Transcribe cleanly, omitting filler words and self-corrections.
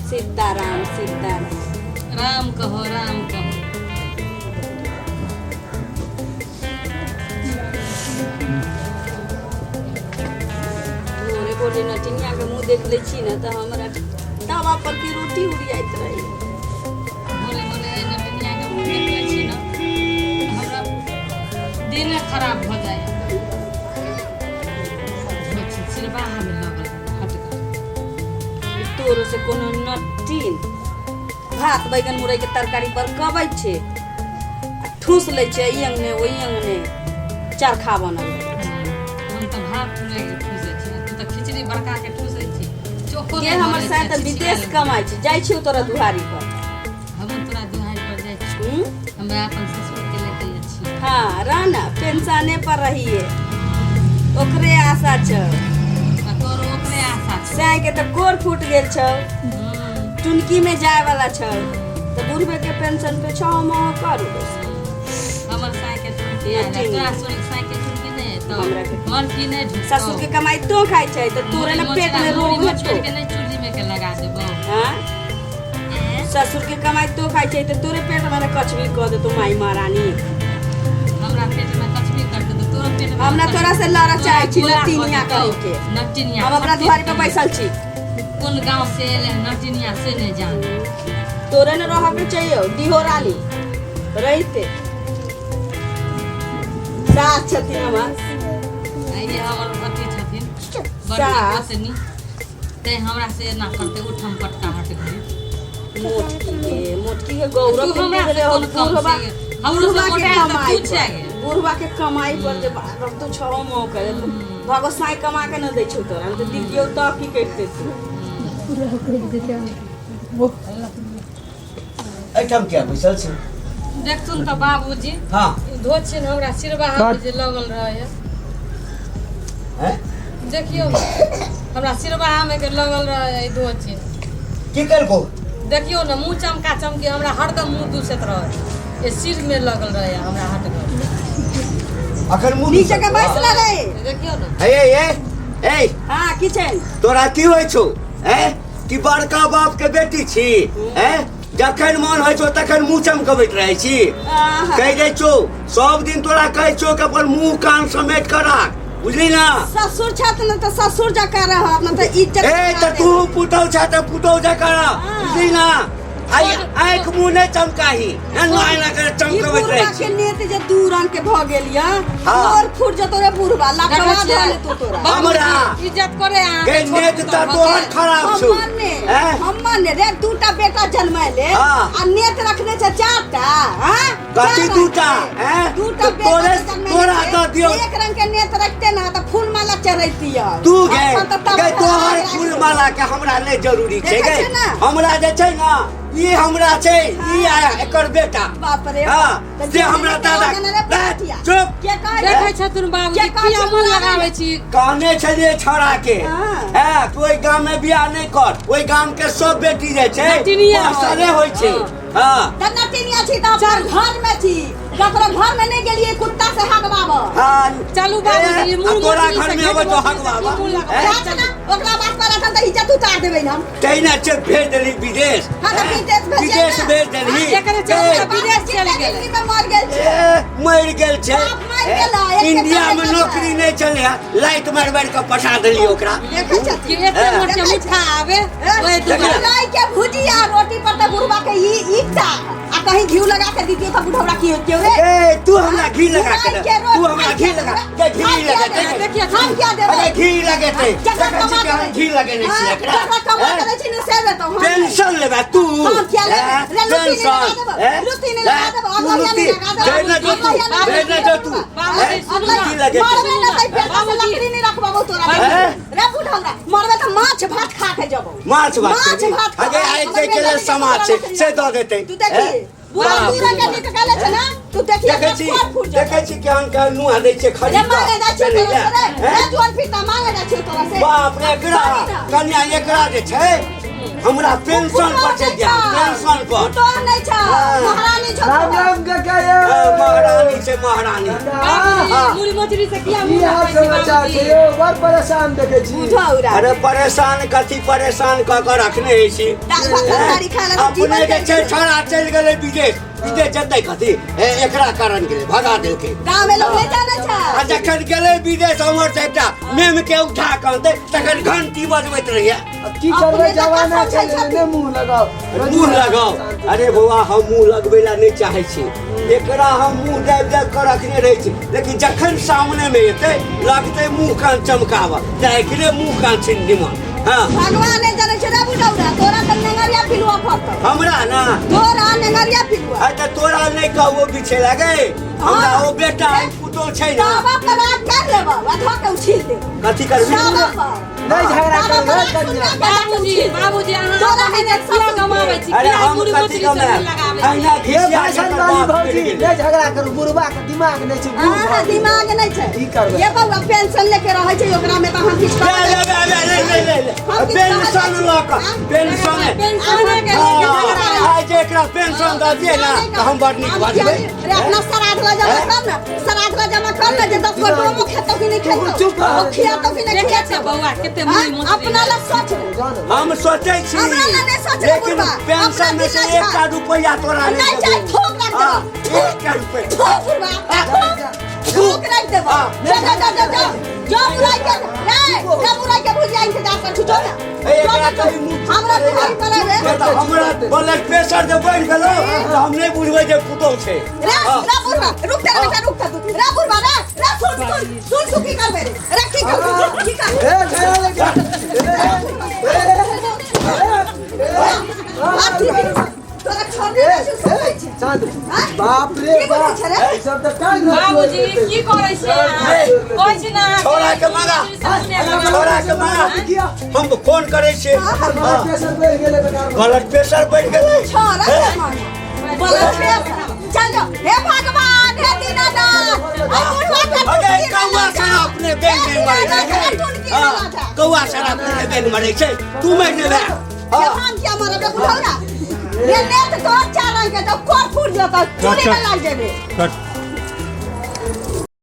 सीताराम सीताराम। राम कहो, राम कहो। भोरे भोरे नटिनिया के मुँह देख लै छी ने तऽ हमरा तवा पर के रोटी उड़ियाइत रहै। बोले बोले नटनिया के मुँह देख लै छी ने, हमरा दिने खराब भऽ जाइए। सिरबाहा में लगल हट गल। तोरो से कोनो नटीन भात बैगन मुरई के तरकारी बरकबै छै आ ठूस लै छै ई अंगने ओहि अंगने चरखा बनल। हम तऽ भात मुरई के ठूसै छी, तू तऽ खिचड़ी बड़का के ठूसै छी, चोखो के नहि हमर धरै साय छै, तऽ छिछिया विदेश लेबै। कमाइ छै, जाइ छियौ तोरा दुहारी पर। हमहूँ तोरा दुहारी पर जाइ छी। हूँ? हमरा अपन ससुर के लेके जाइ छी। हाँ रह ना, पेंशने पर रहिए, ओकरे आशा छौ। आ तोरो ओकरे आशा छौ। साय के तऽ गोर फूट गेल छौ। टुनकी में जाय वाला छौ तऽ बुढ़बे के पेंशन पे छह मह करू। हमर साय के टुनकी आयल है। तोरा सुन साय के टुनकी नहि एतौ? हमरा के घर की नहि ढुकतौ? ससुर के कमाई तो खाइ छै तऽ तोरे ने पेट में रोग हेतौ। के नहि चूल्ही में के लगा देबौ? हाँ, ससुर के कमाई तो खाइ छै तऽ तोरे पेट में ने कचबी कऽ देतौ माई महारानी। हमरा पेट में कचबी करतौ तऽ तोरो पेट में। हम ना तोरा से लड़ऽ चाहै छी। तोरा नटिनिया कऽ देतौ। कही के। नटिनिया। हम अपना दुआरी पर बैसल छी। कोन गांव से एले नटिनिया से नहि जान। तोरे ने रहऽ के चाहिए दिहो रानी रहिते सास छथिन हमर। आ ई हमर अथी छथिन बड़की सास। गोतनी, तैं हमरा से एना करतै उठम पटका हट गई। मोटकी के, मोटकी के गौरव तू हमरा से के कोन कम बुढ़वा से? हमरो से बुढ़वा के मोटा तऽ कमाई तू छै पर गे। बुढ़वा के कमाई पर जे बाप तू छहो मो करे भगो साई कमा के न दै छौ तोरा, हम तऽ दितियौ तऽ की करिते तू? एहिठाम किया बैसल छी? देखथुन तऽ बाबूजी। हाँ। ई धोछिन हमरा सिरबाहा में जे लगल रहै। हैं? देखियौ ने, हमरा सिरबाहा में के लगल रहै ई धोछिन। की केलको? देखियौ ने, मुँह चमका चमकी हमरा हरदम मुँह दूसैत रहै, ये सिर में लगल रहै हमरा हट गल। अखन मुँह नीचे के बैसला रे। देखियौ ने। हे ए ए। हाँ, की छै? तोरा की होइ छौ? हैं कि बड़का बाप के बेटी छी? हैं, जखन मन होइ छौ तखन मुँह चमकबैत रहै छी? आहा। कहि दै छौ, सब दिन तोरा कहै छौ कि अपन मुँह कान समेट कर राख, बुझली ना? ससुर छथि ने तऽ ससुर जकाँ रहब, ने तऽ इज्जत ए करा तऽ तू देब। पुतहु छ तऽ पुतहु जकाँ रह। हाँ। बुझली ना? आइ आँखि मुँह नहि चमकाही, एना एना कर ई चमकबैत बुढ़वा रहै के छी। नेत जे दू रंग के भऽ गेल या हाँ। और फूट जतो रे बुढ़वा, लाखवा देखै छियै? धऽ लेतो तोरा। हमरा इज्जत करे अहाँ गे नेत तऽ तोहर खराब छौ। हम माने हैं? हम माने रे, दूटा बेटा जन्मैले हाँ। आ नेत रखने छै चारटा। हाँ? कथी चार दूटा? रंग के। हैं? दूटा तऽ बेटा तोरे जन्मैले तोरा छै। दऽ दियौ। एक रंग के नेत रखते ना तऽ फूल माला चढ़ैतियै। तू गे अखन तऽ तब गे तोहर राखि फूल माला के हमरा नहि जरूरी छै। देखै गे छै ना? हमरा जे छै ना, ई हमरा छै, ई आया एकर बेटा। बाप रे हाँ, बाप। से हमरा दादा तऽ रे पटिया। चुप। के कहै छै? देखै छथुन बाबूजी के कहै किया छै मन बुलाबै लगाबै छी? कहने छलियै छौड़ा के। हाँ। हैं, तू ओहि गाम में बियाह नहि कर, ओहि गाम के सब बेटी जे छै नटिनिया पसरे होइ छै। हाँ। तऽ नटिनिया छी तऽ अपन घर में छी, ककरो घर में नहीं गेलिए कुत्ता से हगबाबऽ। हाँ। चलू बाबूजी, ए, मुँह आ तोरा मोटरी घर से में अबै घेट तो मोटरी से हगबाबऽ। की मुँह लगाबै? हैं? जा छै ना, ओकरा बात पर अखन तऽ इज्जत उतार देबै हम। तहिना छै, भेज देलही विदेश। हाँ, तऽ विदेश भेजिए विदेश ना। भेज देलही। एकरे चलते ए, विदेश चलि गेलै। जिंदगी में मर गेल छै। ए, मरि गेल छै। बाप मरि गेलै, एक इंडिया में बेटा नौकरी छै। नहि छलै है, लाइट मारि मारि कऽ पठा देलियै ओकरा। देखै छथिन। कि एते हैं? मोट के मुठा आवे ओहि देखिए। दुआरे। मुरई के भुजिया रोटी पर तऽ बुढ़वा के ई ईटा आ कहीं घी लगा के दितियो तऽ बुढ़ौरा की होतियो रे? ए, तू हमरा घी लगा के मुरई दे। के रोटी तू हमरा घी लगा के घी लगेतै। देखिए, हम क्या देबै? अरे घी लगेतै। जकरा देखै छी कमा कि हम के घी लगेने हाँ, छियै एकरा। जकरा कमा के हैं? दै छी ने से देतौ हम नहि। पेंशन लेबै तू? हम किया लेबै? हैं? रे लुत्ती नहि लगा पेंशन देबौ। हैं? लुत्ती नहि लगा हैं? देबौ, तू अगहिया नहि लुत्ती लगा देबौ। भेज ना जो तू, अगहिया नहि भेज ना जो तू। बाबूजी, हैं? सुनू ना। लुत्ती लगेतै। मरबे ना तै पेट से बाबूजी। लकड़ी नहि रखबाबौ तोरा। हैं? रे बुढ़ौरा, मरबे तऽ माछ भात खा के जबौ। माछ भात माछ खेबही? भात खा। अगे आइ हमर के बेटा लेल के समाज छै लकड़ी से दऽ देतै। तू देखी हैं? बुढ़ा बाप दू रे रंग के बाप। नीक कहले छै ना, तू देखी देखै छी, फूट फूट जेतौ। देखै छी केहन केहन नुआ दै छै रे खरीद मांगे जाइ कऽ छियौ चलै तोरा ले। से रे। हैं? रे जुअन फीता मांगे जाइ छियौ तोरा से। बाप रे, एकरा बाजी ना। कन्या एकरा जे छै हमरा पेंशन पर छै ध्यान, पेंशन पर। पुतोह नहि छौ, हाँ। महारानी छौ। राम राम काका यौ। हाँ, महारानी छै महारानी। बाबूजी, मुड़ी मोचरी से किया की मुँह हाल लगबै छी समाचार बाबूजी? छै यौ? बड़ परेशान देखै छी। बुझौ रा। अरे परेशान कथी, परेशान कऽ कऽ रखने छी। दाल भात तरकारी खाय ला अपने जीवन जे छै छोड़ा चलि गेलै विदेश। विदेश जेतै कथी, एकरा कारण गेलै, भगा देलकै। गाँव में लोग नहीं जानै छै। आ जखन गेलै विदेश, हमर से एकटा मेम के उठा कऽ अनतै तखन घंटी बजबैत रहिए। अब की करबै, अपने जकाँ जमाना सोचै छै, छथिन। नहि मुँह लगाउ। मुँह लगाउ? अरे बौआ, हम मुँह लगबै लए नहि चाहै छी एकरा। हम मुँह दाबि दाबि कऽ रखने रहै छी, लेकिन जखन सामने मे एतै लगतै मुँह कान चमकाबऽ, तऽ एकरे मुँह कान छै निमन। हाँ। भगवान नहीं जानै छै रे बुढ़ौरा, तोरा तऽ नेंगरिया पिलुआ फड़तौ। हमरा ना? तोरा नेंगरिया पिलुआ। आ तऽ तोरा नहि कहबो पीछे लगे हमरा। ओ बेटा पुतोह छै ना। बाबा पर राग कर लेबो आ धऽ के उछील देबो। कथी करबी? बाबा पर नहि झगड़ा बाबा करू पर हे राग कनिया। सुनगा के धऽ के बाबूजी, उछील देबो। बाबूजी, अहाँ तोरा अपने है किया कमाबै छी? अरे किया हम मुड़ी कथी मोचरी से कमाएब? मुँह लगाबै छी? अहिना हे घिसिया भाषण के वाली बाप भौजी, मरि गेलै। नहि झगड़ा करू, बुढ़बा के दिमाग नहि छै, बूढ़ अहाँ भऽ गेलै। दिमाग नहि छै। की करबै? ये बौआ पेंशन लेके रहै छै, ओकरा में तऽ हम किछु ले कहबै ले ले ले ले ले ले ले। हम किछु पेंशन कहबै लऽ कऽ हाँ? पेंशन पेंशने के लेके झगड़ा। हाँ, आइ जे एकरा पेंशन दऽ दियै ना तऽ हम बड़ नीक हम बजबै। किया- रे अपना श्राद्ध ला जमा कर ना, श्राद्ध ला जमा कर ना, जे 10 गो डोमो खेतौ कि नहि खेतौ, चुप रह। ओ खियातौ कि नहि देखै छै खियातौ। बौआ कते हाँ? मुड़ी मोचरी। अपना ला सोच रे। जाउ ने। हम सोचै छी हमरा ला नहि सोच रे लेकिन बुढ़बा। पेंशन में से अपना एकटा रुपैआ तोरा नहि नहि चाही, देबौ। थूक राख देबौ। हाँ, एकटा रुपैआ थूक बुढ़बा, थूक, थूक राख देबौ। हाँ। जा जा जा जा जा जो बुराई के रे, जो बुराई के भुजिया इंतजार कर छु, जो ना। ए, एकरा कही मुँह हमरा दुआरी पर रे। से तऽ हमरा ब्लड प्रेशर जे बढ़ि गेलौ तऽ हम नहि बुझबै जे पुतोह छै। रे। हाँ। रे बुढ़बा, रुक तेरा बेटा, रुक तू। रे बुढ़बा, रे रे, सुन सुन सुन, तू की करबे रे? रे की करबे, की करबे? हे झगड़ा लगे। आ तू तोरा छोड़ने नहि छौ, सुनै छै। शांत। हाँ? बाप रे की बाप, बोलै छै रे? ई सब तऽ कान बाबूजी, की करै छियै अहाँ? कहै छी ना अहाँके, छोड़ा के मारा। मुड़ी मोचरी से मुँह नहि लगाबै। छोड़ा के मारा। किया? हम फोन करै छियै। ब्लड प्रेशर बढ़ि गेलै बेकार। ब्लड प्रेशर बढ़ि गेलै। छोड़ा के मारा। बोला छै, चल जाओ। हे भगवान, हे दीनानाथ, आ बुढ़वा के अरे टुनकी कौआ वाला सारा अपने बेंग नहि मरै छै। हे टुनकी हाँ, वाला था। कौआ सारा अपने बेंग मरै छै, तू मरि जेबे। ये हम क्या मरब रे बुढ़ौरा? ये नेत तोर चार रंग के तो कोर फूट जतौ, चूड़ी में लाग जेबे। कट।